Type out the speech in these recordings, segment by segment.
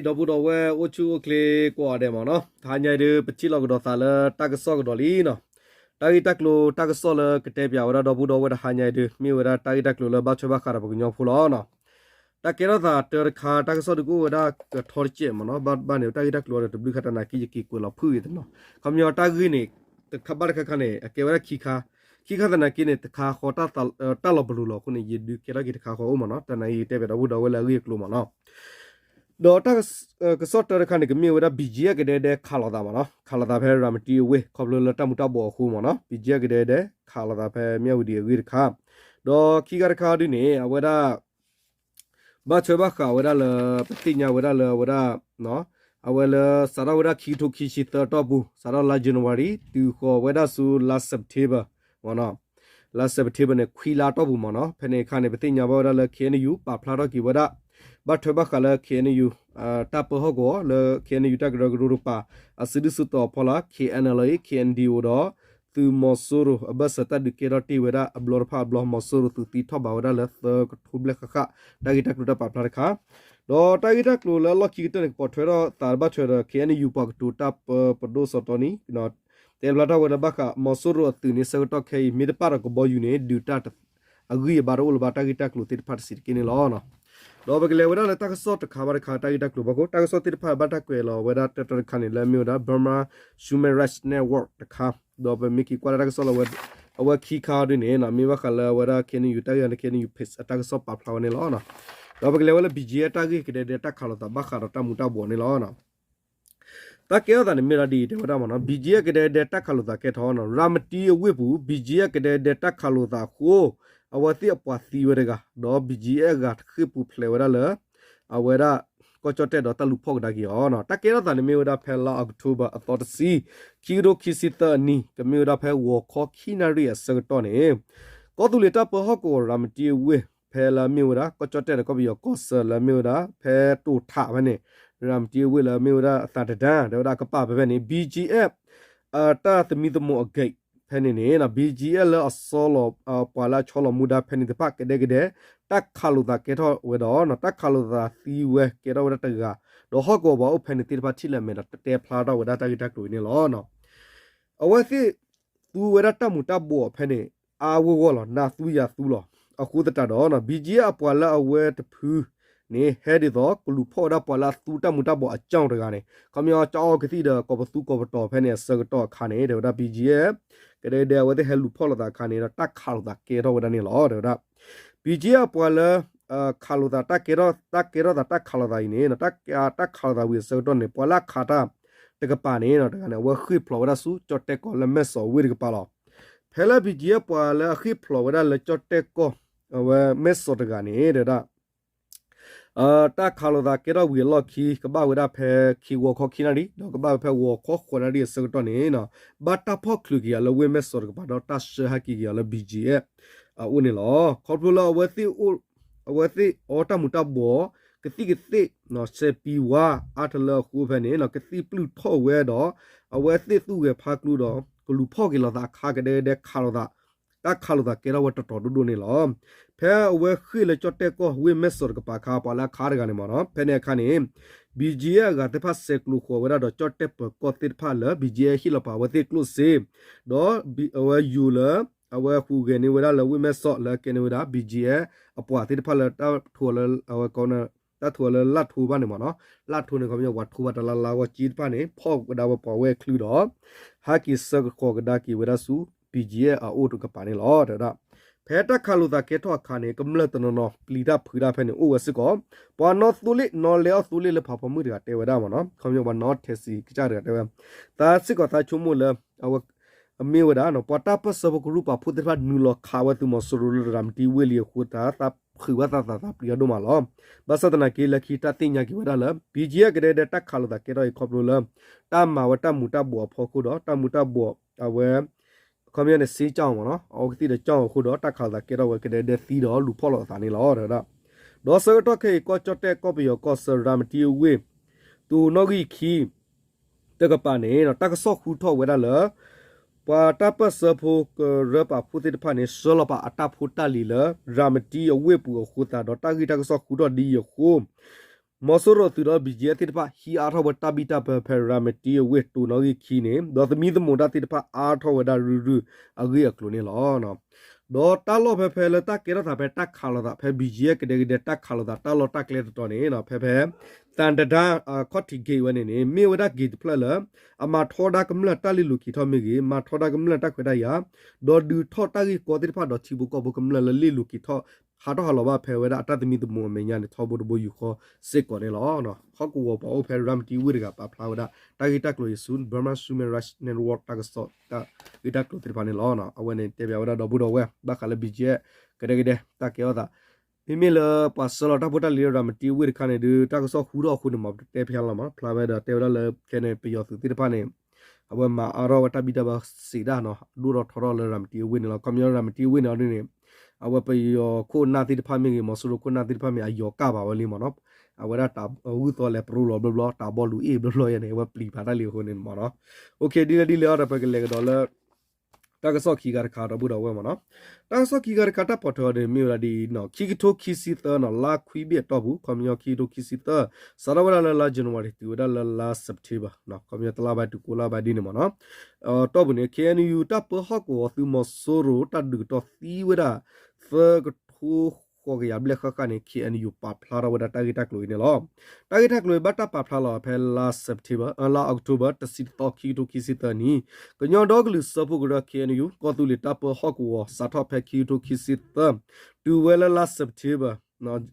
ဒီပုၢ်ဒီဝဲၢ်အိၣ်ဆူၣ်အိၣ်ချ့ကိးဂၤဒဲးမ့ၢ်နီၤ, တဟါညါအံၤဒုး ပထံၣ်လိာ်ကဒီးသးလၢတၢ်ကစီၣ်ကဒီးလံနီၤ. တၢ်ဂ့ၢ်တၢ်ကျိၤတၢ်ကစီၣ်လၢကတဲပၠးဝဲဒၣ်ဒီပုၢ်ဒီဝဲၢ်တဟါညါအံၤဒုး မ့ၢ်ဝဲဒၣ်တၢ်ဂ့ၢ်တၢ်ကျိၤလၢဘၣ်ထွဲဘၣ်ဃးဒီးပှၤကညီဖိလီၤနီၤ. တၢ်ကဲထီၣ်သးတၢတခါ တၢ်ကစီၣ်ဒုးကအိၣ်ဝဲဒၣ်ကထီတစဲးမ့ၢ်နီၤ, ဘၣ်ဘၣ်န့ၣ် တၢ်ဂ့ၢ်တၢ်ကျိၤအံၤဒီးတဘျုးခါတနာ်က့ ယက့ၤကွဲးလီၤဖုၣ်ဂ့ၤတနီၤ. ခီပညီတၢ်ဂ့ၢ်န့ၣ် တခါဘၣ်တခါခါန့ၣ် အကဲဝဲဒၣ်ခံခါ, ခံခါသနာ်က့န့ၣ် တခါဃီ တၢ်လီၤပလိာ်လီၤအဃိန့ၣ် ယဒုးကဲထီၣ်က့ၤတခါဃီအိၣ်မ့ၢ်နီၤ, တနာ်က့ယတဲပၠးဒီပုၢ်ဒီဝဲၢ်လၢအဂ့ၢ်အကျိၤမ့ၢ်နီၤ. ဒီးတၢ်ကစီၣ်တၢတခါန့ၣ် ကမ့ၢ်ဝဲဒၣ် ဘီၣ်ကၠံၣ်အဲၣ် ကဒဲဒဲခးလိာ်သးမ့ၢ်နီၤ, ခးလိာ်သးဖဲရၤမတံအဝ့ၢ် ခီဖျိလၢတၢ်မူၤတၢ်ဘှီးအဃိမ့ၢ်နီၤ, ဘီၣ်ကၠံၣ်အဲၣ် ကဒဲဒဲခးလိာ်သးဖဲမၠၣ်ဝတံၤအဂ့ၢ်တခါ, ဒီးခံခါတခါဒုန့ၣ် အဝဲဒၣ် ဘၣ်ထွဲဘၣ်ဃးဝဲဒၣ်လၢ ပသ့ၣ်ညါဝဲဒၣ်လၢအဝဲဒၣ် အဝဲလၢစးထီၣ်ဝဲဒၣ်ခံကထိခံဆံသၢအတီၢ်ပူၤ စးထီၣ်လါ January တုၤဃီၤဝဲဒၣ်ဆူလါ September မ့ၢ်နီၤ, လါ September န့ၣ် ခွံလါအတီၢ်ပူၤမ့ၢ်နီၤ, ဖဲန့ၣ်အခါန့ၣ် ပသ့ၣ်ညါဘၣ်ဝဲဒၣ်လၢ K N U ပာ်ဖျါထီၣ်က့ၤဝဲဒၣ် ဘၣ်ထွဲဘၣ်ဃးလၢ K N U တၢ်ပၢဟီၣ်ကဝီၤလၢ K N U တၢ်ကရၢကရိတကပၤ အစုဒုၣ်စုတီၤအဖီလာ် K N L A K N D O ဒီး သုးမီၤစိရိၤအဘၢၣ်စၢၤတၢ်ဒုးကဲထီၣ်တ့ၢ်ဝဲဒၣ်အဘျီတဖၣ်အဘျီ မီၤစိရိၤသုးသံထီၣ်ဘးဝဲဒၣ်လၢသၢကထိဘျဲၣ်ဃၣ်ဃၣ် တၢ်ဂ့ၢ်တၢ်ကျိၤတၢ်ပာ်ဖျါတခါ, ဒီးတၢ်ဂ့ၢ်တၢ်ကျိၤလၢအလီၢ်ခံကတၢၢ်န့ၣ် ကပိာ်ထွဲထီၣ်သးဘၣ်ထွဲဒီး K N U ပှၤကတိၤတၢ်ပၢပဒိၣ်စီၤတီနံ တဲဖျါထီၣ်ဝဲဒၣ်ဘၣ်ဃး မီၤစိရိၤအသုးန့ၣ် ဆၢကတီၢ်ခဲအံၤ မ့ၢ်တပၣ်ဒီးကဘီယူၤန့ၣ် ဒုးတၢ်အဂံၢ်အဘါတအိၣ်လၢၤဘၣ် တၢ်ဂ့ၢ်တၢ်ကျိၤသ့ၣ်တဖၣ်တဆံးတက့ၢ်န့ၣ်လီၤ. ဒီးပကလဲၤဝဲဒၣ်လၢတၢ်ကစီၣ်တခါဘၣ်တခါ တၢ်ဂ့ၢ်တၢ်ကျိၤဘၣ်ဃိ တၢ်ကစီၣ်သ့ၣ်တဖၣ်ဘၣ်တၢ်ကွဲးလီၤဝဲဒၣ်တၢတခါန့ၣ် လၢအမ့ၢ်ဝဲဒၣ် Burma Human Rights Network တခါ, ဒီးပမ့ၢ်က့ၤကွၢ်လၢတၢ်ကစီၣ်လၢ အဝဲခံခါဒ်န့ၣ် မ့ၢ်ဘၣ်ဃးလၢအဝဲဒၣ် K N U တၢ်ဂ့ၢ်န့ၣ် K N U page အတၢ်ကစီၣ်ပာ်ဖျါဝဲန့ၣ်လီၤ. ဒီးပကလဲၤဝဲလၢ ဘီၣ်ကၠံၣ်အဲၣ် တၢ်ဂ့ၢ်ကဒဲဒဲတၢ်ခးလိာ်သးဘၣ်ဃးဒီးတၢ်မူၤတၢ်ဘှီးန့ၣ်လီၤ. တၢ်ကဲထီၣ်သးန့ၣ်မ့ၢ်ဒၣ်ဒ်အံၤ တဲဝဲဒၣ်မ့ၢ်နီၤ, ဘီၣ်ကၠံၣ်အဲၣ် ကဒဲဒဲတၢ်ခးလိာ်သးကဲထီၣ်နီၤ, ရၤမတံအဝ့ၢ်ပူၤ ဘီၣ်ကၠံၣ်အဲၣ် ကဒဲဒဲတၢ်ခးလိာ်သးအဃိ အဝဲသ့ၣ်အပှၤသံဝဲတဂၤ ဒီး ဘီၣ်ကၠံၣ်အဲၣ် အဂၤတဃ့ၢ်ပူၤဖျဲးဝဲဒၣ်လၢ အဝဲဒၣ် ကီၢ်ကၠီၣ်တဲၣ်ဒီးတၢ်လူၤဖီၣ်ကဒါက့ၤအီၤနီၤ. တၢ်ကဲထီၣ်သးန့ၣ်မ့ၢ်ဝဲဒၣ်ဖဲလါအီးကထိဘၢၣ်အသီတဆံ ခံကထိခံဆံသၢအနံၤ ကမ့ၢ်ဝဲဒၣ်ဖဲဂီၤခီခံနၣ်ရံၣ်အဆၢကတီၢ်န့ၣ် ကီၢ်သူလ့ၤတၢ်ပၢဟီၣ်ကဝီၤ ရၤမတံအဝ့ၢ် ဖဲလၢအမ့ၢ်ဝဲဒၣ် ကီၢ်ကၠီၣ်တဲၣ်ဒီးကီၢ်ပယီၤကီၢ်ဆၢလၢအမ့ၢ်ဝဲဒၣ် ဖဲတိာ်ထးဖဲန့ၣ် ရၤမတံအဝ့ၢ်လၢအမ့ၢ်ဝဲဒၣ်အသးတဒၢ တဲဝဲဒၣ်အကပၤဖဲဖဲန့ၣ် ဘီၣ်ကၠံၣ်အဲၣ် တၢ်သမံသမိးအဂ့ၢ် ဖဲန့ၣ်န့ၣ် ဘီၣ်ကၠံၣ်အဲၣ်လၢအဆီလီၤ ပှၤလၢအဆီလီၤမူဒါဖဲန့ၣ်တဖၣ်ကဒဲကဒဲ တၢ်ခးလိာ်သးကဲထီၣ်ဝဲဒီး တၢ်ခးလိာ်သးသံဝဲကဲထီၣ်ဝဲဒၣ်တဂၤ ဒီးဟီၣ်ကဝီၤပှၤအိၣ်ဖဲန့ၣ်သ့ၣ်တဖၣ်ထံၣ်လၢအမဲာ်ဒီးတဲဖျါထီၣ်ဝဲဒၣ်တၢ်ဂ့ၢ်တၢ်ကျိၤအံၤန့ၣ်လီၤ. အဝဲသ့ၣ်သူဝဲဒၣ်တၢ်မူၤတၢ်ဘှီးဖဲန့ၣ် အါအါဂီၢ်ဂီၢ်လီၤ, နၤသူယၤသူလီၤ. အဃိသတးဒီး ဘီၣ်ကၠံၣ်အဲၣ်အပှၤလၢအဝဲတဖုန့ၣ် ဟဲဒ်သိးကလူၤဖီၣ်ဝဲဒၣ်ပှၤလၢအသူတၢ်မူၤတၢ်ဘှီးအကၠီၣ်တဂၤန့ၣ် ခီပညီကအီကသံၣ်ဒီးကိးပသူကိးပတီၤဖဲန့ၣ်အဆၢကတီၢ်အခါန့ၣ် တဲဝဲဒၣ် ဘီၣ်ကၠံၣ်အဲၣ် ကဒဲကဒဲအဝဲသ့ၣ်ဟဲလူၤဖီၣ်လိာ်သးအခါန့ၣ်ဒီး တၢ်ခးလိာ်သးကဲထီၣ်ဝဲဒၣ်န့ၣ်လီၤ တဲဝဲဒၣ်. ဘီၣ်ကၠံၣ်အဲၣ်အပှၤလၢ ခးလိာ်သး တၢ်ကဲထီၣ် တၢ်ကဲထီၣ်သး တၢ်ခးလိာ်သးအံၤန့ၣ် တၢ်ခးလိာ်သးဝံၤအဆၢကတီၢ်န့ၣ် ပှၤလၢအခးတၢ်တကပၤန့ၣ် တဂၤန့ၣ် အဝဲဃ့ၢ်ဖျိးဝဲဒၣ်ဆူကၠီၣ်တဲၣ်ကီၢ်လၢမဲၢ်စီးအဝ့ၢ်တကပၤလီၤ. ဖဲလၢ ဘီၣ်ကၠံၣ်အဲၣ် ပှၤလၢအဃ့ၢ်ဖျိးဝဲဒၣ်လၢကၠီၣ်တဲၣ်ကီၢ် အဝဲမဲၢ်စီးတဂၤန့ၣ် တဲဝဲဒၣ် တၢ်ခးလိာ်သးကဲထီၣ်ဝံၤအလီၢ်ခံ ကဘၣ်ဝဲဒၣ်ဖဲခံဂီၤခီခံနၣ်ရံၣ် ဒီးကဘၣ်ဝဲဖဲဂီၤခီဃိးနၣ်ရံၣ်အဆၢကတီၢ်န့ၣ် ဘၣ်တၢ်ဖီၣ်ချုးက့ၤအီၤလၢဝ့ၢ်မဲၢ်စီးတကပၤ ဒီးတၢ်ဆှၢဟဲက့ၤက့ၤအီၤလၢ ဘီၣ်ကၠံၣ်အဲၣ် အအိၣ်န့ၣ်လီၤ. ခီဖျိလၢအဝဲသ့ၣ်အီတၢ်မူၤတၢ်ဘှီး ကသံၣ်ကသ့ၣ် စဲးပံၤဝါအါတလၢအဃိဖဲန့ၣ် ကသံၣ်ပျုၢ်ထီၣ်ဝဲဒီး အဝဲသ့ၣ်သူၣ်ဂဲၤဖးကျိဒီး ကလူၤဖီၣ်က့ၤလိာ်သးအခါကဒဲကဒဲခးလိာ်သး တၢ်ခးလိာ်သးကဲထီၣ်ဝဲတတီၤဒိၣ်ဒိၣ်န့ၣ်လီၤ. ဖဲအဝဲဃ့ၢ်လၢကၠီၣ်တဲၣ်ကီၢ်ဝ့ၢ်မဲၢ်စီးတကပၤအခါ ပှၤလၢအခးတဂၤန့ၣ်မ့ၢ်နီၤ ဖဲန့ၣ်အခါန့ၣ် ဘီၣ်ကၠံၣ်အဲၣ်အဂၤသ့ၣ်တဖၣ်ဆဲးကျိးဃီၤဝဲဒၣ်ဒီးကၠီၣ်တဲၣ်ပၢၤကီၢ်သ့ၣ်တဖၣ်လၢ ဘီၣ်ကၠံၣ်အဲၣ် ဟ့ၣ်လီၤပာ်ဝဲသ့ၣ်ကျိၣ်စ့ ဒီးအဝဲယိၤလၢ အဝဲဟူးဂဲၤန့ၢ်ဝဲဒၣ်လၢဝ့ၢ်မဲၢ်စီးလၢကဲန့ၢ်ဝဲဒၣ် ဘီၣ်ကၠံၣ်အဲၣ် အပှၤသ့ၣ်တဖၣ်လၢတၢ်ထိးလၢ အဝဲ တၢ်ထိးလၢလၢ်ထိဘၣ်န့ၣ်မ့ၢ်နီၤ လၢ်ထိန့ၣ် ခီပညီပှၤထိးဘၣ်တလါလါဂီၢ်ကၠံတဖၣ်န့ၣ် ဖီၣ်ကဒါဝဲပှၤဝဲၢ်ချုးဒီး ဟဲက့ၤဆှၢဃီၤကဒါက့ၤဝဲဒၣ်ဆူ ဘီၣ်ကၠံၣ်အဲၣ် အအိၣ်တကပၤန့ၣ်လီၤ တဲဝဲဒၣ်. ဖဲတၢ်ခးလိာ်သးကဲထီၣ်အခါန့ၣ် ကမျၢၢ်တနီၤနီၤ ပျံၤတၢ်ဖုးတၢ်ဖဲန့ၣ်အိၣ်ဝဲစ့ၢ်ကီး ပှၤနီၣ်သိလ့ၣ် နီၣ်လဲၤအီၣ်သိလ့ၣ်လၢဖးဖီမုၣ်တဂၤတဲဝဲဒၣ်မ့ၢ်နီၤ ခီပညီပှၤနီၣ်ထဲးစံးကစၢ်တဂၤတဲဝဲ သးစ့ၢ်ကီးသးဆိကမိၣ်လၢ အဝဲ အမ့ၢ်ဝဲဒၣ် ပှၤတၢ်ပၢၢ်ဆၢဖိကရူၢ်ပာ်ဖှိၣ်သ့ၣ်တဖၣ်နုာ်လီၤခးဝဲသုးမီၤစိရိၤလၢရၤမတံဝ့ၢ်လံအဃိသတး သးဖုးဘၣ်သးသးသးပျံၤအဒိၣ်မးလီၤ. ဘၣ်ဆၣ်သနာ်က့လၢခံတၢ်သ့ၣ်ညါက့ၤဝဲဒၣ်လၢ ဘီၣ်ကၠံၣ်အဲၣ် ကဒဲဒဲတၢ်ခးလိာ်သးကဲထီၣ်အံၤခီဖျိလၢ တၢ်မၤဝဲတၢ်မူၤတၢ်ဘှီးအဖီခိၣ်ဒီး တၢ်မူၤတၢ်ဘှီး အဝဲ ခီပညီန့ၣ် စ့ကၠီၣ်မ့ၢ်နီၤ အီကသံၣ်ဒီးကၠီၣ်အဃိဒီး တၢ်ခးလိာ်သးကဲထီၣ်ဝဲကဒဲဒဲသံဒီးလူၤဖီၣ်လိာ်အသးန့ၣ်လီၤ တဲဝဲဒၣ်. ဒီးဆၢကတီၢ်ခဲအံၤ ကီၢ်ကၠီၣ်တဲၣ်ကီၢ်ပယီၤကီၢ်ဆၢရၤမတံအဝ့ၢ် သုးနီၣ်ဂံၢ်ခံ တကပၤန့ၣ် တၢ်ကစီၣ်ဟူထီၣ်ဝဲဒၣ်လၢ ပှၤတၢ်ပၢၢ်ဆၢဖိကရၢပာ်ဖှိၣ်သ့ၣ်တဖၣ်န့ၣ် ဆှၢလီၤပာ်အတၢ်ဖိတၢ်လံၤလၢ ရၤမတံအဝ့ၢ်ပူၤအဃိသတးဒီး တၢ်ဂ့ၢ်တၢ်ကစီၣ်ဟူထီၣ်ဒ်အံၤအဃိ မီၤစိရိၤအသုးဒီး ဘီကၠံအၣ်သ့ၣ်တဖၣ် ဟံးအါထီၣ်ဝဲတၢ်ဘံၣ်တၢ်ဘၢဖဲရၤမတံအဝ့ၢ်တိၤနီၣ်ဂံၢ်ခံန့ၣ် ဒီးသမံသမိးတၢ်သ့ၣ်တဖၣ်အါထီၣ်ဝဲဒၣ်ရုၢ်ရုၢ်အဂ့ၢ်အကျိၤန့ၣ်လီၤ. ဒီးတၢ်လီၢ်ဖဲဖဲလၢတၢ်ကဲထီၣ်သးဖဲတၢ်ခးလိာ်သးဖဲ ဘီကၠံအၣ် ကဒဲကဒဲတၢ်ခးလိာ်သးတၢ်လီၢ်တၢ်ကျဲတတီၤန့ၣ် ဖဲဖဲ သၣ်တဒါ ခီၣ်ထံးဂ့ၢ်ဝဲန့ၣ်န့ၣ် မ့ၢ်ဝဲဒၣ်ဂ့ၢ်တဖျၢၣ်လၢ အမၤထီဒါကမျၢၢ်တၢ်လ့ၤလိၤက့ၤထီၣ်မ့ၢ်ဂ့ၤ, မၤထီဒါကမျၢၢ်တၢ်ခွဲးတၢ်ယာ်, ဒီးဒုးထီၣ်တၢ်ဂ့ၢ်ကီသ့ၣ်တဖၣ်ဒီးထံဖိကီၢ်ဖိကမျၢၢ်လၢလ့ၤလိၤက့ၤထီၣ် ဟးထီၣ်ဟးလီၤဘၣ်ဖဲဝဲဒၣ်အတၢ်သမံသမိးအမဲာ်ညါန့ၣ် ထီဘိတဘိယူၢ်ဃီစ့ၢ်ကီးန့ၣ်လီၤ. ဟီၣ်ကဝီၤပှၤအိၣ်ဖဲရၤမတံဝ့ၢ်တဂၤပာ်ဖျါဝဲဒၣ် တၢ်ဂ့ၢ်တၢ်ကျိၤအံၤဆူ Burma Human Rights Network တၢ်ကစီၣ်တၢ်ဂ့ၢ်တၢ်ကျိၤသ့ၣ်တဖၣ်န့ၣ်လီၤ. အဝဲန့ၣ်တဲပၠးဝဲဒၣ်ဒီပုၢ်ဒီဝဲၢ် ဘၣ်ဃးလၢ ဘီကၠံအၣ် ကဒဲကဒဲ တၢ်ကဲထီၣ်သး မ့မ့ၢ်လၢပှၤဆှၢလီၤတၢ်ဖိတၢ်လံၤလၢရၤမတံဝ့ၢ်တခါန့ၣ်ဒုး တၢ်ကစီၣ်ဟူထီၣ်အဃိန့ၣ် မ့ၢ်ပတဲဖဲလီၤမး ဖျါဝဲဒီးတဲဝဲဒၣ်လၢခဲန့ၣ် ပယီၤသုးသ့ၣ်တဖၣ်န့ၣ် အဝဲမၤအါထီၣ်ဝဲတၢ်ဘံၣ်တၢ်ဘၢစံးဒၣ်နီၤ ဒိၣ်ထီၣ်ထီထီၣ်လၢရၤမတံဝ့ၢ်န့ၣ်လီၤ. ခီပညီရၤမတံဝ့ၢ်န့ၣ်အီၤဒ်န့ၣ် အဝဲပယီၤခိၣ်နၢ်သ့ၣ်တဖၣ်မ့ၢ်ဂ့ၤ မီၤစိရိၤခိၣ်နၢ်သ့ၣ်တဖၣ်မ့ၢ်အယီၤကၢ်ဘၣ်ဝဲလံမ့ၢ်နီၤ အဝဲဒၣ်တၢ်ဂုၢ်သီလဲၤပရိလီၤဘျီဘျီ တၢ်ဘီလူၤအ့ၣ်ဘျီဘျီယဲန့ၣ် အဝဲပျံၤဖးတၢ်လံအဃိန့ၣ်မ့ၢ်နီၤ ဒ်လဲၣ်ဒ်လဲၣ်အီၤဒီးပကလဲၤကဒီးလၢ တၢ်ကစီၣ်ခံဂၤတခါဒီပုၢ်ဒီဝဲၢ်မ့ၢ်နီၤ တၢ်ကစီၣ်ခံဂၤတခါတၢ်ပိာ်ထွဲအီၤန့ၣ်မ့ၢ်ဝဲဒၣ်ဒ်အံၤနီၤ ခံကထိခံဆံသၢနီၤ လါခွံဘ့ၣ်အတီၢ်ပူၤ ခီပညီခံကထိခံဆံသၢ စးထီၣ်ဝဲဒၣ်လၢလါ January တုၤဝဲဒၣ်လၢလါ September ခီပညီတလါဘၣ်တုၤကိးလါဘၣ်ဒ်န့ၣ်မ့ၢ်နီၤ တီၢ်ပူၤန့ၣ် KNU တၢ်ပၢဟီၣ်ကဝီၤသုးမီၤစိရိၤတၢ်ဒုးကတီၢ်သံဝဲဒၣ် သၢကထိဃိးကယၤဘျဲၣ်ဃၣ်ဃၣ်န့ၣ် KNU ပာ်ဖျါထီၣ်ဝဲဒၣ်တၢ်ဂ့ၢ်တၢ်ကျိၤအံၤန့ၣ်လီၤ. တၢ်ဂ့ၢ်တၢ်ကျိၤအံၤဘၣ်တၢ်ပာ်ဖျါလီၤဖဲလါ September လါ October တဆံတသီ ခံကထိခံဆံသၢနံၣ် ကညီဒီကလုာ်စၢဖှိၣ်ကရၢ KNU ကီၢ်သူလ့ၤတၢ်ပၢဟီၣ်ကဝီၤ စးထီၣ်ဖဲခံကထိခံဆံသၢ တုၤဝဲလၢလါ September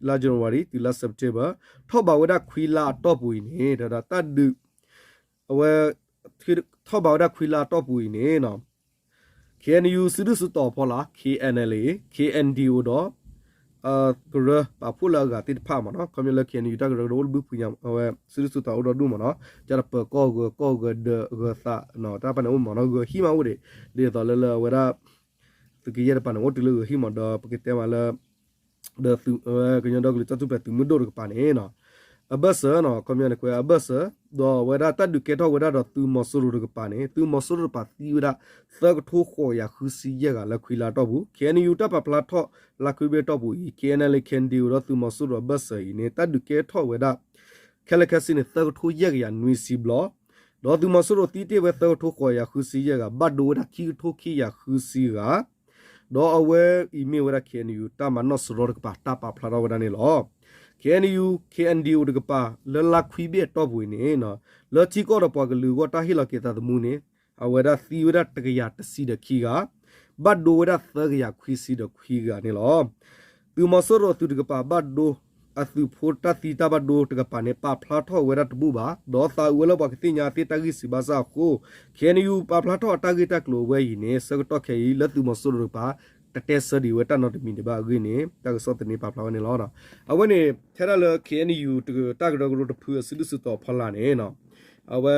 လါ January တုၤလါ September ထီၣ်ဘးဝဲဒၣ်ခွံလါအတီၢ်ပူၤအံၤန့ၣ် တၢ်ဒုး အဝဲ ထီၣ်ဘးဝဲဒၣ်ခွံလါအတီၢ်ပူၤအံၤန့ၣ် KNU စုဒုၣ်စုတီၤအဖီလာ် KNLA KNDO ဒီး ကရၢပာ်ဖှိၣ်လၢအဂၤသ့ၣ်တဖၣ်မ့ၢ်နီၤ ခီပညီလၢ KNU တၢ်ကရၢကရိအိၣ်တဘျုးဖုညါ အဝဲစုဒုၣ်စုတီၤအိၣ်ဒီဒူၣ်မ့ၢ်နီၤ ကၢ်တပၢၤကီၢ်ဂၢၤကီၢ်ဂၢၤဒၢးဂၢၤသး တၢ်တဖၣ်န့ၣ်အိၣ်မ့ၢ်နီၤ ဂၢၤဟံၣ်မးအိၣ်ဒံး ဒ်သိးလၢလၢအဝဲဒၣ် သုးကယဲၢ်တပၤန့ၣ် အိၣ်တုၤလၢဂၢၤဟံၣ်မးဒီး ပကတဲမးလၢ ဒီး ကညီဒီကလုာ်တၢ်ထူၣ်ဖျဲးသုးမုၢ်ဒိၣ်တကပၤန့ၣ် အဘၢၣ်စၢၤနီၤ ခီပညီန့ၣ် ကွဲးအဘၢၣ်စၢၤ ဒီးအဝဲဒၣ်တၢ်ဒုးကဲထီၣ်ဝဲဒၣ်ဒီးသုးမီၤစိရိၤတကပၤန့ၣ် သုးမီၤစိရိၤတကပၤသံဝဲဒၣ် သၢကထိဃိးကယၤဃုဆံယဲၢ်ဂၤလၢခွံလါအတီၢ်ပူၤ KNU တၢ်ပာ်ဖျါထီၣ်လါခွံဘ့ၣ်အတီၢ်ပူၤအံၤ KNLA KNDO ဒီးသုးမီၤစိရိၤအဘၢၣ်စၢၤအံၤန့ၣ် တၢ်ဒုးကဲထီၣ်ဝဲဒၣ် ခဲလၢာ်ခဲဆ့န့ၣ် သၢကထိယဲၢ်ကယၤနွံဆံဘျီ ဒီးသုးမီၤစိရိၤသံတ့ၢ်ဝဲသၢကထိဃိးကယၤဃုဆံယဲၢ်ဂၤ ဘၣ်ဒိဝဲဒၣ်ခံကထိခံကယၤဃုဆံဂၤ ဒီးအဝဲအံၤမ့ၢ်ဝဲဒၣ် KNU တၢ်မၤနီၣ်စရီတကပၤ တၢ်ပာ်ဖျါထီၣ်ဝဲဒၣ်န့ၣ်လီၤ. KNU KNDO တကပၤ လၢလါခွံဘ့ၣ်အတီၢ်ပူၤအံၤန့ၣ် လၢထံကီၢ်ဒီးပှၤကလုာ်အဂီၢ်တၢ်ဟ့ၣ်လီၤက့ၤသးသမူန့ၣ် အဝဲဒၣ်သံဝဲဒၣ်တကယၤတဆံဒီးခံဂၤ ဘၣ်ဒိဝဲဒၣ်သၢကယၤခွံဆံဒီးခွံဂၤန့ၣ်လီၤ. သုးမီၤစိရိၤအသုးတကပၤဘၣ်ဒိ အသုးဖိတၢ်သံတၢ်ဘၣ်ဒိတကပၤန့ၣ် ပာ်ဖျါထီၣ်ဝဲဒၣ်တဘူၣ်ဘၣ် ဒီးသးအုးဝဲလၢပှၤကသ့ၣ်ညါအသ့ၣ်တၢ်ဂံၢ်စၢ်ဘါစၢ်အဃိ KNU ပာ်ဖျါထီၣ်အတၢ်ဂ့ၢ်တၢ်ကျိၤအဝဲအံၤန့ၣ် ဆၢကတီၢ်ခဲအံၤ လၢသုးမီၤစိရိၤတကပၤ တတဲဆၢဒံးဝဲတၢ်နီတမံၤဒံးဘၣ်အဂ့ၢ်န့ၣ် တၢ်ကစီၣ်သန့ပာ်ဖျါဝဲန့ၣ်လီၤ. အဝဲန့ၣ် ထဲဒၣ်လၢ KNU တၢ်ကရၢကရိတဖုအစုဒုၣ်စုတီၤအဖီလာ်န့ၣ် အဝဲ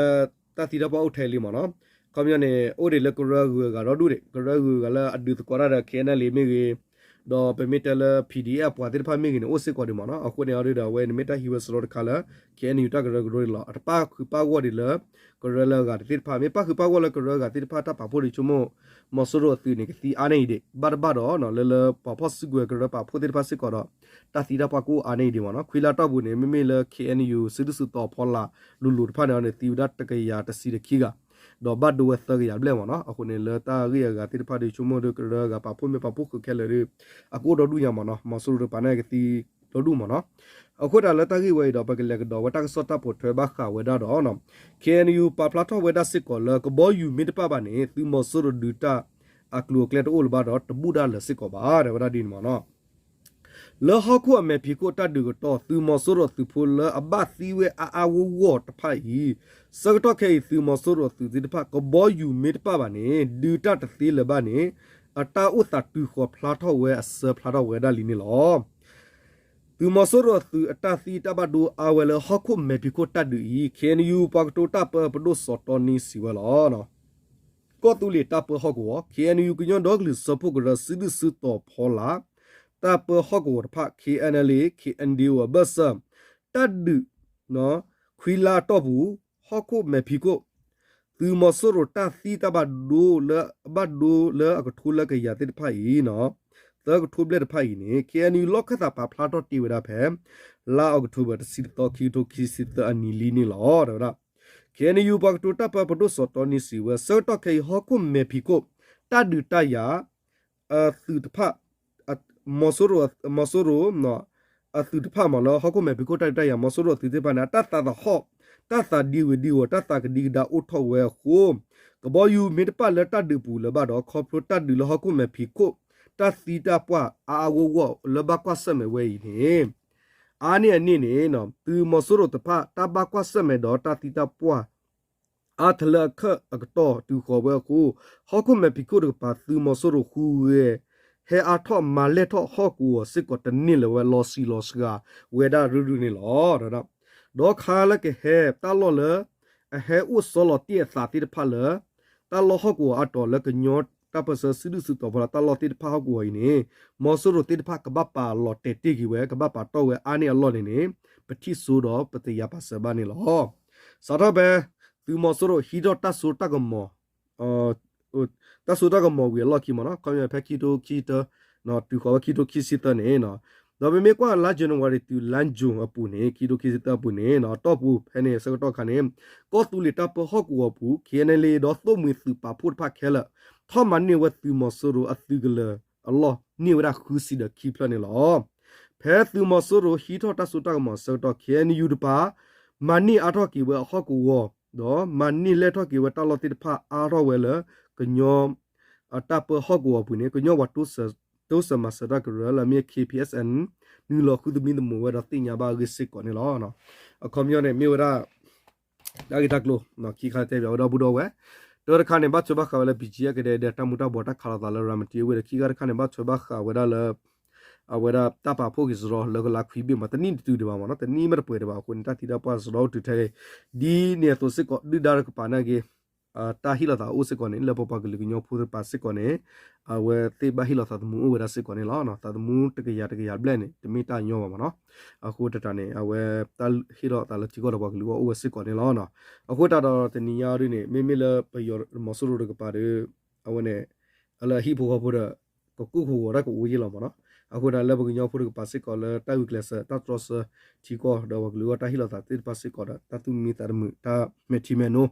တၢ်သံတၢ်ပှၢ်အိၣ်ထဲလံမ့ၢ်နီၤ, ခီပညီန့ၣ် အိၣ်ဒံးလၢကရၢဂုၤအဂၤဒီဒူၣ်ဒံး, ကရၢဂုၤအဂၤလၢအဒုးသကိးတၢ်ဒီး KNLA မ့ၢ်ဂ့ၤ, ဒီးပမ့ၢ်တဲလၢ PDF အပှၤသ့ၣ်တဖၣ်မ့ၢ်ဂ့ၤန့ၣ် အိၣ်စ့ၢ်ကီးဒံးမ့ၢ်နီၤ. အဃိန့ၣ်အီၤဒုးဒီး အဝဲန့ၣ်မ့ၢ်တၢ်ဟံးဝဲစရီတခါလၢ KNU တၢ်ကရၢကရိန့ၣ်လီၤ. အတပၣ်ဃုာ်ပၣ်ဂီၢ်ဒံးလၢ ကရၢလၢအဂၤသ့ၣ်တဖၣ်, မ့ၢ်ပၣ်ဃုာ်ပၣ်ဂီၢ်လၢကရၢအဂၤသ့ၣ်တဖၣ် တၢ်ပာ်ဖှိၣ်ဒံးဆိကမိၣ် မီၤစိရိၤအသုးန့ၣ် ကသံအါန့ၢ်အံၤဒံး, ဘၣ်တဘၣ်ဒီး လၢလၢပှၤဖီၣ်စုကဝဲၤကရၢပာ်ဖှိၣ်သ့ၣ်တဖၣ်စ့ၢ်ကီးဒီး တၢ်သံတၢ်ပှၢ်ကအိၣ်အါန့ၢ်အံၤဒံးမ့ၢ်နီၤ. ခွံလါတီၢ်ပူၤန့ၣ် မ့မ့ၢ်လၢ KNU စုဒုၣ်စုတီၤအဖီလာ် လိၤလိၤတဖၣ်န့ၣ်အီၤန့ၣ် သံဝဲဒၣ်တကယၤတဆံဒီးခံဂၤ, ဒီးဘၣ်ဒိဝဲသၢကယၤဘျဲၣ်မ့ၢ်နီၤ. အဃိန့ၣ် လၢတၢ်ဂ့ၢ်အဂၤသ့ၣ်တဖၣ်ဒုးဆိကမိၣ်ဒီး ကရၢအဂၤပာ်ဖှိၣ်မ့ၢ်ပာ်ဖှိၣ်ဃုာ်ခဲလၢာ်ဒီး အကအိၣ်ဒီဒူၣ်ညါမ့ၢ်နီၤ, မီၤစိရိၤတကပၤန့ၣ်ကသံဒီဒူၣ်မ့ၢ်နီၤ. အဃိတၢ်လၢတၢ်ဂ့ၢ်ဝဲအံၤဒီး ပကလဲၤကဒီးဝဲတၢ်ကစီၣ်တၢ်ပိာ်ထွဲဘၣ်ဃးဝဲဒၣ်ဒီး KNU ပာ်ဖျါထီၣ်ဝဲဒၣ်စ့ၢ်ကီးလၢ ကဘီယူၤမ့ၢ်တပၣ်ဘၣ်န့ၣ် သုးမီၤစိရိၤဒုးတၢ်အကျိၤအကျဲတအိၣ်လၢၤဘၣ်ဒီး တဘူၣ်ဒၣ်လၢၤစ့ၢ်ကီးဘၣ် တဲဝဲဒၣ်ဒ်န့ၣ်မ့ၢ်နီၤ. လၢဟီၣ်ခိၣ်အမဲာ်ဖံးခိၣ်တၢ်ဒုးကတီၢ် သုးမီၤစိရိၤအသုးဖိလၢအဘၣ်သံဝဲအါအါဂီၢ်ဂီၢ်တဖၣ်အံၤ, ဆၢကတီၢ်ခဲအံၤ သုးမီၤစိရိၤအသုးသ့ၣ်တဖၣ် ကဘီယူၤမ့ၢ်တပၣ်ဘၣ်န့ၣ် ဒုးတၢ်တသ့လၢၤဘၣ်န့ၣ် အတၢ်အိၣ်သးတုၤဃီၤဖျါထီၣ်ဝဲအစၢဖျါထီၣ်ဝဲဒၣ်လံန့ၣ်လီၤ. သုးမီၤစိရိၤအသုးအတၢ်သံတၢ်ဘၣ်ဒိအါဝဲလၢဟီၣ်ခိၣ်မဲာ်ဖံးခိၣ်တၢ်ဒုးအံၤ KNU ပှၤကတိၤတၢ်ပၢပဒိၣ်စီၤတီနံစံးဝဲလီၤ. ကီၢ်သူလ့ၤတၢ်ပၢဟီၣ်ကဝီၤ KNU ကညီဒီကလုာ်စၢဖှိၣ်ကရၢစုဒုၣ်စုတီၤဖီလာ် တၢ်ပၢဟီၣ်ကဝီၤတဖၣ် KNLA KNDO အဘၢၣ်စၢၤ တၢ်ဒုး ခွံလါအတီၢ်ပူၤ ဟီၣ်ခိၣ်မဲာ်ဖံးခိၣ် သုးမီၤစိရိၤတၢ်သံတၢ်ဘၣ်ဒိလၢအဘၣ်ဒိလၢအကထိလၢကယၤသ့ၣ်တဖၣ်အံၤနီၤ, သၢကထိဘျဲၣ်တဖၣ်အံၤန့ၣ် KNU လီၢ်ခၢၣ်သးပာ်ဖျါထီၣ်တ့ၢ်ဝဲဒၣ်ဖဲ လါအီးကထိဘၢၣ် တဆံတသီ ခံကထိခံဆံသၢအနံၤလံန့ၣ်လီၤ တဲဝဲဒၣ်. KNU ပှၤကတိၤတၢ်ပၢပဒိၣ်စီၤတီနံစံးဝဲ ဆၢကတီၢ်ခဲအံၤ ဟီၣ်ခိၣ်မဲာ်ဖံးခိၣ် တၢ်ဒုးတၢ်ယၤ အသုးတဖၣ် မီၤစိရိၤ မီၤစိရိၤ အသုးတဖၣ်မ့ၢ်လၢ ဟီၣ်ခိၣ်မဲာ်ဖံးခိၣ်တၢ်ဒုးတၢ်ယၤ မီၤစိရိၤအသုးသ့ၣ်တဖၣ်န့ၣ် အတၢ်သးသဟီၣ် တၢ်သးဒံဝ့ၤဒံဝီၤ တၢ်သးကဒံကဒါအိၣ်ထီၣ်ဝဲအဃိ ကဘီယူၤမ့ၢ်တပာ်လၢတၢ်ဒုးပူၤလၢၤဘၣ်ဒီး ခီဖျိတၢ်ဒုးလၢဟီၣ်ခိၣ်မဲာ်ဖံးခိၣ် တၢ်သံတၢ်ပှၢ်အါအါဂီၢ်ဂီၢ်လၢဘၣ်ကွၢ်ဆၢၣ်မဲာ်ဝဲအံၤန့ၣ် အါန့ၢ်အန့ၣ်န့ၣ် သုးမီၤစိရိၤတဖၣ် တၢ်ဘၣ်ကွၢ်ဆၢၣ်မဲာ်ဒီးတၢ်သံတၢ်ပှၢ် အါထလၢအခၢၣ်အကတီၢ်တုၤဃီၤဝဲအဃိ ဟီၣ်ခိၣ်မဲာ်ဖံးခိၣ်တကပၤ သုးမီၤစိရိၤဃုဂဲၤ ဟဲအါထီၣ်မၤလဲၢ်ထီၣ်ဟီၣ်ကဝီၤစ့ၢ်ကီးတန့ၢ်လၢၤဝဲ လီၤဆံးလီၤစှၤဝဲဒၣ်ရုၢ်ရုၢ်န့ၣ်လီၤ. ဒီးခါလၢကဟဲတၢ်လီၢ်လၢ အဟဲအိၣ်ဆီလီၤတ့ၢ်အသးသ့ၣ်တဖၣ်လၢ တၢ်လီၢ်ဟီၣ်ကဝီၤအါတီၤလၢကညီတၢ်ပၢၢ်ဆၢ စုဒုၣ်စုတီၤ ဖီလၢတၢ်လီၢ်သ့ၣ်တဖၣ်ဟီၣ်ကဝီၤအံၤန့ၣ် မီၤစိရိၤသ့ၣ်တဖၣ်ကဘၣ်ပာ်လီၤတဲာ်တ့ၢ်က့ၤဝဲ ကဘၣ်ပာ်တီၢ်ဝဲအါန့ၢ်အလီၢ်န့ၣ်န့ၣ် ပထံၣ်စိဒီးပတယာ်ပာ်စၢၤဘၣ်န့ၣ်လီၤ. စးထီၣ်ဖဲ သုးမီၤစိရိၤဟံးထီၣ်တၢ်စိတၢ်ကမီၤ တၢ်စိတၢ်ကမီၤဝံၤအလီၢ်ခံမ့ၢ်နီၤ ခီပညီဖဲခံကထိခံဆံတၢ တုၤဃီၤဝဲခံကထိခံဆံသၢန့ၣ် ဒီးပမ့ၢ်ကွၢ်လါ January တုၤလါ June အပူၤန့ၣ် ခံကထိခံဆံသၢအပူၤန့ၣ် အတီၢ်ပူၤဖဲန့ၣ်ဆၢကတီၢ်ခါန့ၣ် ကီၢ်သူလ့ၤတၢ်ပၢဟီၣ်ကဝီၤပူၤ KNLA ဒီးသိၣ်မှံၤသုးပာ်ဖှိၣ်တဖၣ်ခဲလၢာ် ထီၣ်မၤန့ၢ်ဝဲသုးမီၤစိရိၤအသုးကလၢၤအလီၢ်န့ၢ်ဝဲဒၣ်ဃုဆံဒီးခံဖျၢၣ်န့ၣ်လီၤ. ဖဲသုးမီၤစိရိၤဟံးထီၣ်တၢ်စိတၢ်ကမီၤအဆၢကတီၢ် KNU တပၤ မၤန့ၢ်အါထီၣ်က့ၤဝဲအဟီၣ်ကဝီၤ ဒီးမၤန့ၢ်လဲၢ်ထီၣ်က့ၤဝဲတၢ်လီၢ်သ့ၣ်တဖၣ်အါထီၣ်ဝဲလၢ ကညီ တၢ်ပၢဟီၣ်ကဝီၤပူၤန့ၣ် ကညီပှၤတိစၢၤမၤစၢၤတၢ်ကရၢလၢအမ့ၢ် K P S N နုာ်လီၤဃုသမံသမိးဝဲဒီးသ့ၣ်ညါဘၣ်အဂ့ၢ်စ့ၢ်ကီးန့ၣ်လီၤ. အခီပညီန့ၣ် မ့ၢ်ဝဲဒၣ် တၢ်ဂ့ၢ်တၢ်ကျိၤ ခံခါတဲပၠးဝဲဒီပုၢ်ဒီဝဲၢ် တၢတခါန့ၣ် ဘၣ်ထွဲဘၣ်ဃးဝဲလၢ ဘံၣ်ကၠံအကဒဲကဒဲ တၢ်မူၤတၢ်ဘှီးတၢ်ခးလိာ်သးလၢ ရၤမတံအဝ့ၢ်ဒီး ခံခါတခါန့ၣ် ဘၣ်ထွဲဘၣ်ဃးဝဲဒၣ်လၢ အဝဲဒၣ်တၢ်ပာ်ဖှိၣ်က့ၤစရီလၢကလါခွံဘ့ၣ်မး တနံၣ်တတုၤဒံးဘၣ်မ့ၢ်နီၤ တနံၣ်မ့ၢ်တပှဲၤဒံးဘၣ်အဃိန့ၣ် တၢ်သံတၢ်ပှၢ်စရီအိၣ်တုၤထဲအံၤ ဒ်န့ၣ်အသိးစ့ၢ်ကီး ဒုၣ်ဒါတကပၤနာ်က့ တၢ်ဟ့ၣ်လီၤသးအိၣ်စ့ၢ်ကီးန့ၣ် လၢပပှၤကလုာ်ကညီဖိတကပၤစ့ၢ်ကီးန့ၣ် အဝဲသ့ၣ်ဘၣ်ဟ့ၣ်လီၤသးသမူအိၣ်ဝဲဒၣ်စ့ၢ်ကီးန့ၣ်လီၤ. သးသမူတကယၤတကယၤဘျဲၣ်န့ၣ် တမ့ၢ်တၢ်ညီဘၣ်မ့ၢ်နီၤ အဃိတၢ်န့ၣ် အဝဲတၢ်ဟ့ၣ်လီၤသးလၢထံကီၢ်ဒီးပှၤကလုာ်အဂီၢ်အိၣ်ဝဲစ့ၢ်ကီးန့ၣ်လီၤ. အဃိတၢ်ဒီးတနံၤညါအီၤဒ်န့ၣ် မ့မ့ၢ်လၢပယီၤမီၤစိရိၤတကပၤဒီး အဝဲန့ၣ် အလၢအဟံၣ်ဖိဃီဖိဒီး ကကိၢ်ကဝီၤတၢ်ကအိၣ်ယ့ၢ်လီၤမ့ၢ်နီၤ. အဃိဒၣ်လၢပကညီဖိတကပၤစ့ၢ်ကီးလၢတၢ်ဂုာ်ကျဲးစၢး တၢ်တြီဆၢထံကီၢ်ဒီးပှၤကလုာ်အဂီၢ်တၢ်ဟ့ၣ်လီၤသးသ့ၣ်တဖၣ်စ့ၢ်ကီးဒီး တၢ်သူၣ်မံသးတမုာ် တၢ်မဲာ်ထံမဲာ်နိ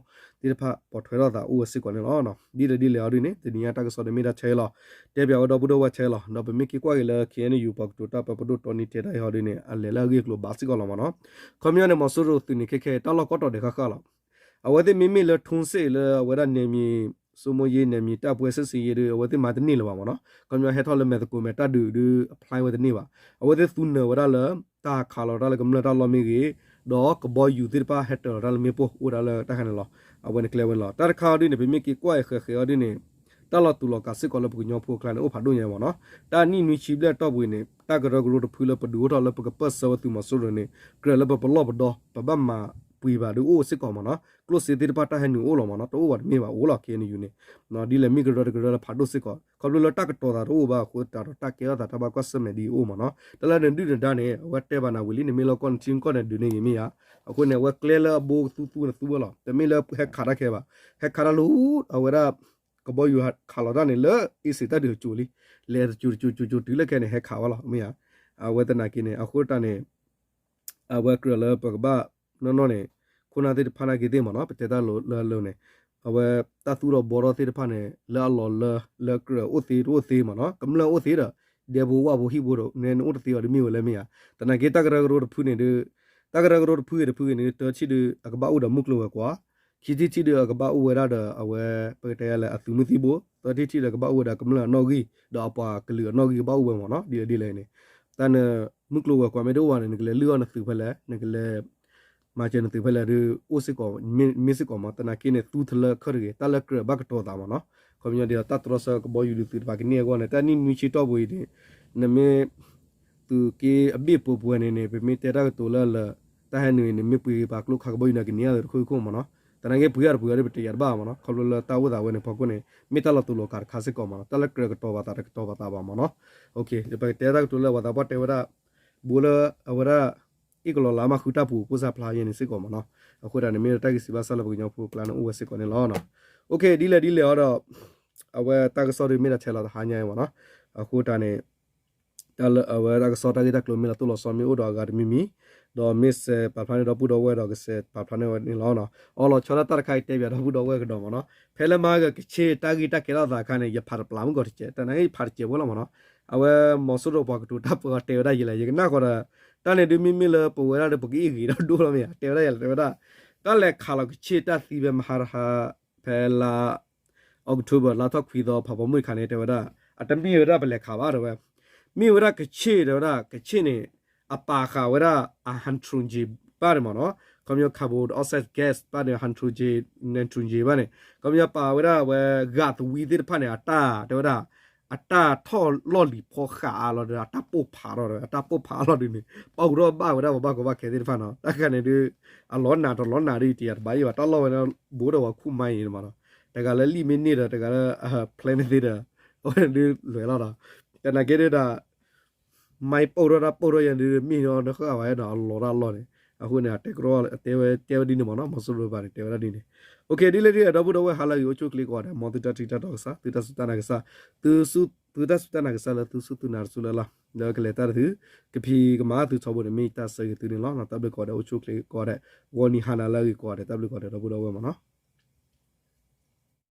သ့ၣ်တဖၣ်ပိာ်ထွဲထီၣ်သးအိၣ်ဝဲစ့ၢ်ကီးန့ၣ်လီၤ. ဒ်လဲၣ်ဒ်လဲၣ်အီၤဒ်န့ၣ် တနံၤညါတၢ်ကစီၣ်ဒီးမ့ၢ်ဒၣ်ထဲလီၤ. တဲပၠးဝဲဒီပုၢ်ဒီဝဲၢ်ထဲလီၤ. ဒီးပမ့ၢ်က့ၤကွၢ်က့ၤလၢ K N U ပှၤကတိၤတၢ်ပၢပဒိၣ်တီနံတဲတၢ်အံၤဟီဒ်န့ၣ် အလဲၤလၢအဂ့ၢ်အကျိၤဘၣ်စ့ၢ်ကီးလီၤမ့ၢ်နီၤ. ခီပညီန့ၣ် မီၤစိရိၤသုးန့ၣ် ခဲခဲအံၤ တၢ်လီၢ်ကီတီၤဒဲးဃၣ်ဃၣ်လီၤ. အဝဲသ့ၣ်မ့မ့ၢ်လၢ ထိုးစစ် လၢအဝဲဒၣ် နယ်မြေစိုးမိုးရေး နယ်မြေတိုက်ပွဲစစ်ဆင်ရေး ဒီး အဝဲသ့ၣ်မၤတန့ၢ်လၢၤဘၣ်မ့ၢ်နီၤ. ခီပညီဟဲထီၣ်လၢမဲာ်သကိးမဲာ်တၢ်ဒုးဒုး အဖျါဝဲတန့ၢ်ဘၣ်. အဝဲသ့ၣ်သူနၢၤဝဲဒၣ်လၢ တၢ်ခးလီၤတၢ်လၢကမျၢၢ်တၢ်လီၢ်မ့ၢ်ဂ့ၤ, ဒီးကဘီယူၤသ့ၣ်တဖၣ်ဟဲတၢၤလီၤတၢ်လၢမ့ၣ်ပိၢ်အိၣ်ဒၣ်လၢတၢ်ခါန့ၣ်လီၤ. အဝဲန့ၣ်ကျဲဝဲန့ၣ်လီၤ. တၢ်တခါအီၤဒ်န့ၣ် ပမ့ၢ်က့ၤကွၢ်အံၤဃဲးဃဲးအီၤဒ်န့ၣ် တၢ်လီၤတူာ်လီၤကာ်စ့ၢ်ကီးလၢပကညီဖိအကျါန့ၣ် အိၣ်ဖးဒိၣ်ညါမ့ၢ်နီၤ. တၢ်နံၣ်နွံဆံဘျဲၣ်အတီၢ်ပူၤအံၤန့ၣ် တၢ်ကရၢကရိတဖုလၢပဒုးအိၣ်ထီၣ်လၢပကပၢၢ်ဆၢဝဲသုးမီၤစိရိၤန့ၣ် ကြၢးလၢပပလီၢ်ပဒီ ပဘၣ်မၤပှ့ၤဘၣ်ဒုးအိၣ်စ့ၢ်ကီးမ့ၢ်နီၤ. ကျိၣ်စ့သ့ၣ်တဖၣ်တၢ်ဟဲနုာ်အိၣ်လီၤမ့ၢ်နီၤ. တအိၣ်ဘၣ်တမ့ၢ်ဘၣ်အိၣ်လီၤ K N U န့ၣ် ဒ်လဲၣ်မ့ၢ်ကရၢတကရၢလၢဖးဒိၣ်စ့ၢ်ကီး ခီဖျိလၢတၢ်ကတီၤသးတအိၣ်ဘၣ်အဃိသတးဒီး တၢ်ကဲထီၣ်သးတၢ်ဘၣ်ကွၢ်ဆၢၣ်မဲာ်ဒ်အံၤအိၣ်မ့ၢ်နီၤ. တၢ်လၢနဒုၣ်နဒါန့ၣ် အဝဲတဲဘၣ်နၤဝံၤလံ နမ့ၢ်လၢကီၢ်နထံကီၢ်န့ၣ်ဒုးန့ၢ်ဂ့ၤမ့ၢ်ဧါ. အဃိန့ၣ် အဝဲကျဲလၢအဘိကသူသူန့ၣ်သူဝဲလီၤ. တမ့ၢ်လၢဟဲခးတၢ်ခဲဘၣ်. ဟဲခးတၢ်လၢ အဝဲဒၣ် ကဘီယူၤခးလီၤတၢ်န့ၣ် လၢအ့စ့းတၢ်ဒုးအစိၤလံ. လဲၤတစိၤတစိၤစိၤစိၤတုၤလၢခဲန့ၣ် ဟဲခးဝဲလီၤ မ့ၢ်ဧါ. အဝဲသနာ်က့န့ၣ် အဃိတၢ်န့ၣ် အဝဲကြၢးလၢပကဘၣ်နီၢ်နီၢ်န့ၣ် ခိၣ်နၢ်သ့ၣ်တဖၣ်နာ်က့သ့ၣ်မ့ၢ်နီၤ ပတဲတၢ်လၢလၢန့ၣ် အဝဲတၢ်သူၣ်ထီၣ်ဘှီထီၣ်သ့ၣ်တဖၣ်န့ၣ် လၢအလီၢ်လၢ လၢကြၢးအိၣ်သ့တအိၣ်သ့မ့ၢ်နီၤ ကမျၢၢ်အိၣ်သ့ဒီး ဒဲဖိဝၣ်ဖိဟံၣ်ဖိဒီး နအိၣ်တသ့အီၤဒ်မ့ၢ်ဝဲလၢမ့ၢ်ဧါ. သနာ်က့တၢ်ကရၢကရိတဖုန့ၣ်ဒီး တၢ်ကရၢကရိတဖုဂ့ၤတဖုဂ့ၤန့ၣ် တၢထံၣ်ဒီး အကဘၣ်အိၣ်ဒီးမုၢ်ကျိၤဝဲၤကွာ် ခံထံၣ်ထံၣ်ဒီးအကဘၣ်အိၣ်ဝဲဒၣ်ဒီးအဝဲ ပကတဲယၤလဲၣ် အသုးမုၢ်သံၣ်ဘိ, သၢထံၣ်ထံၣ်ဒီးကဘၣ်အိၣ်ဝဲဒၣ်ကမျၢၢ်အနီၣ်ဂံၢ် ဒီးအပှၤကလုာ်အနီၣ်ဂံၢ်ကဘၣ်အိၣ်ဝဲမ့ၢ်နီၤ ဒ်လဲၣ်ဒ်လဲၣ်န့ၣ်. တၢ်နၢ မုၢ်ကျိၤဝဲၤကွာ်မ့ၢ်တအိၣ်ဘၣ်န့ၣ် နကလဲၤလုၢ်အီၣ်နသုးဖဲလဲၣ်, နကလဲၤ မၤစၢၤနသုးဖဲလဲၣ်ဒီး အိၣ်စ့ၢ်ကီး မ့ၢ်စ့ၢ်ကီးမ့ၢ် သနာ်က့န့ၣ် သူတလၢခၢၣ်တဂ့ၤ တၢ်လၢကြၢးဘၣ်ကတီၤသးမ့ၢ်နီၤ. ခီပညီဒ်သိးတၢ်တြီဆၢကဘီယူၤဒုးသုးတဖၣ်ကန့ၢ်အဂီၢ်န့ၣ် တၢ်နံၣ်နွံဆံတီၢ်ပူၤအံၤန့ၣ် နမ့ၢ် သုးက့အဘ့ၣ်ပှဲၤပှဲၤန့ၣ်န့ၣ် ပမ့ၢ်တဲတၢ်ကတိၤလၢလၢ တၢ်ဟဲနုာ်အံၤန့ၣ် မ့ၢ်ပှ့ၤပာ်ကျိခးကဘီယူၤန့ၣ် ကန့ၢ်အါသးတခိၣ်ခိၣ်မ့ၢ်နီၤ. သနာ်က့ပှ့ၤအါတပှ့ၤအါဒီး ပတယာ်တဘၣ်မ့ၢ်နီၤ. ခီဖျိလၢတၢ်အိၣ်သးဝဲန့ၣ် ဖီခိၣ်န့ၣ် မ့ၢ်တၢ်လီၤတူာ်လီၤကာ်တခါစ့ၢ်ကီးမ့ၢ်နီၤ. တၢ်လၢကြၢးကတီၤဘၣ်သးတကတီၤဘၣ်သးဘၣ်မ့ၢ်နီၤ. ပကတဲတၢ်ကတိၤလၢပှၤသးပှၢ်တဲဝဲဒၣ် ဘိလၢအဝဲဒၣ် အ့ၣ်ကလီၤလါမၢ်ဃုတၢ်ပူၤ ကိးစၢ်ဖျါယဲန့ၣ်စ့ၢ်ကီးမ့ၢ်နီၤ. အဃိတၢ်န့ၣ် မ့ၢ်တၢ်ဂ့ၢ်စံးဘၣ်စၢ်လၢပှၤကညီဖိအကျါန့ၣ် အိၣ်ဝဲစ့ၢ်ကီးန့ၣ်လီၤ. ဒ်လဲၣ်ဒ်လဲၣ်အီၤဒီး အဝဲတၢ်ကစီၣ်ဒုးမ့ၢ်ဒၣ်ထဲလီၤတဟါညါအံၤမ့ၢ်နီၤ. အဃိတၢ်န့ၣ် တၢ်လၢအဝဲဒၣ်ကစီၣ်တၢ်ဂ့ၢ်တၢ်ကျိၤမ့ၢ်လီၤတိၢ်လီၤဆီမ့ၢ်အိၣ်ဒီးအဂၤတမံၤမံၤ, ဒီးမ့ၢ်စဲးပာ်ဖျါန့ၢ်ဒီပုၢ်ဒီဝဲၢ်ဒီးကစဲးပာ်ဖျါန့ၢ်ဝဲန့ၣ်လီၤ. အီလီၤဆီဒၣ်တၢ်တခါအံၤတဲဘၣ်ဒီပုၢ်ဒီဝဲၢ်ကဒီးမ့ၢ်နီၤ, ဖဲလၢမၤကကဆ့ၣ်တၢ်ဂ့ၢ်တၢ်ကဲထီၣ်သးအခါန့ၣ် ယဖးတပျးမုၢ်ကီၢ်တကဲး, တနာ်က့ယဖးတကဲးဖိလီၤမ့ၢ်နီၤ, အဝဲမီၤစိရိၤပှၤကတိၤတၢ်ပှၤတဲဝဲဒၣ်ယဲလဲၣ်, ယကနၣ်ဃီဒီး တၢ်န့ၣ်ဒုးမ့မ့ၢ်လၢပဝဲဒၣ်ဒီး ပကအ့ၣ်ဂ့ၤဒီးဒိၣ်လီၤမ့ၢ်ဧါ, တဲဝဲဒၣ်ယဲလဲၣ်, တဲဝဲဒၣ် တၢ်လဲၤခးလီၤကဆ့ၣ်တၢ်သံဖဲမဟါတဟါ ဖဲလါ October လါထီၣ်ခွံသီဖးဖီမုၢ်တခါန့ၣ် တဲဝဲဒၣ် အတမ့ၢ်ဝဲဒၣ်ပလဲၤခးဘၣ်တဲဝဲ, မ့ၢ်ဝဲဒၣ်ကဆ့ၣ်တဲဝဲဒၣ် ကဆ့ၣ်န့ၣ် အပာ်ဃာ်ဝဲဒၣ်အ hydrogen ဘၣ်န့ၣ်မ့ၢ်နီၤ, ခီပညီ carbon dioxide gas ဘၣ်န့ၣ် hydrogen nitrogen ဘၣ်န့ၣ် ခီပညီပာ်ဝဲဒၣ်ဝဲ ဂာ်သဝံသ့ၣ်တဖၣ်န့ၣ် အတၢ်တဲဝဲဒၣ် အတၢ်ထီၣ်လီၢ်လံၤဖီဃာ်အါလီၤဒီး အတၢ်ပိၢ်ဖးထီၣ်ဒီး အတၢ်ပိၢ်ဖးအါလီၤဒုးန့ၣ် ပာ်ဃုာ်ထီၣ်ဘၣ်ဝဲဒၣ်ပှၤဘၣ်ကီဘၣ်ခဲသ့ၣ်တဖၣ်နီၤ, တၢ်ခါန့ၣ်ဒုး အလီၤနးတလီၤနးဒုး တယၤတဘၣ်ယံၤဘၣ် တၢ်လီၢ်ဝဲန့ၣ် ဘူးဒီးပှၤခူၣ်မါအံၤန့ၣ်မ့ၢ်နီၤ, တဂၤလၢလံာ်မ့ၢ်န့ၢ်ဒီး တဂၤလၢ plan မ့ၢ်သ့ဒီး အဝဲဒုးလွဲၤလီၤဒီး တနာ်က့ဒုးဒီး မၤပိၢ်ထီၣ်တၢ်ပိၢ်ထီၣ်ယၤဒုး မ့ၢ်နီၤ နဃၣ်ဝဲဒီးအလီၤတၢ်လီၢ်န့ၣ်, အဃိန့ၣ် အတဲကရီ အတဲဝဲတဲဝဲဒ်န့ၣ်မ့ၢ်နီၤ, မီၤစိရိၤတပၤန့ၣ် တဲဝဲဒၣ်ဒ်န့ၣ်, အိၣ်ခ့ ဒ်လဲၣ်ဒ်လဲၣ် ဒီပုၢ်ဒီဝဲၢ်ဟါလၢအဂ့ၤ အိၣ်ဆူၣ်ချ့ကိးဂၤဒဲး မ်သုတၢ်ထံၣ်တၢ်တီကစၢ် သုတၢ်စူၢ်တၢ်နာ်ကစၢ်, သု သုတၢ်စူၢ်တၢ်နာ်ကစၢ်လၢသုစူၢ်သုနာ်တစူၢ်လၢ်လၢ်, လၢကလဲၤတၢ်တသု ကဖံးကမၤသုထီဘိန့ၣ် မ့ၢ်တၢ်ဆၢဂ့ၤသုန့ၣ်လီၤ. တၢ်ဘျုးကိးဂၤဒဲး အိၣ်ဆူၣ်ချ့ကိးဂၤဒဲး, ဂီၤနံၤဟါနၤလၢအဂ့ၤကိးဂၤဒဲး တၢ်ဘျုးကိးဂၤဒဲး ဒီပုၢ်ဒီဝဲၢ်မ့ၢ်နီၤ.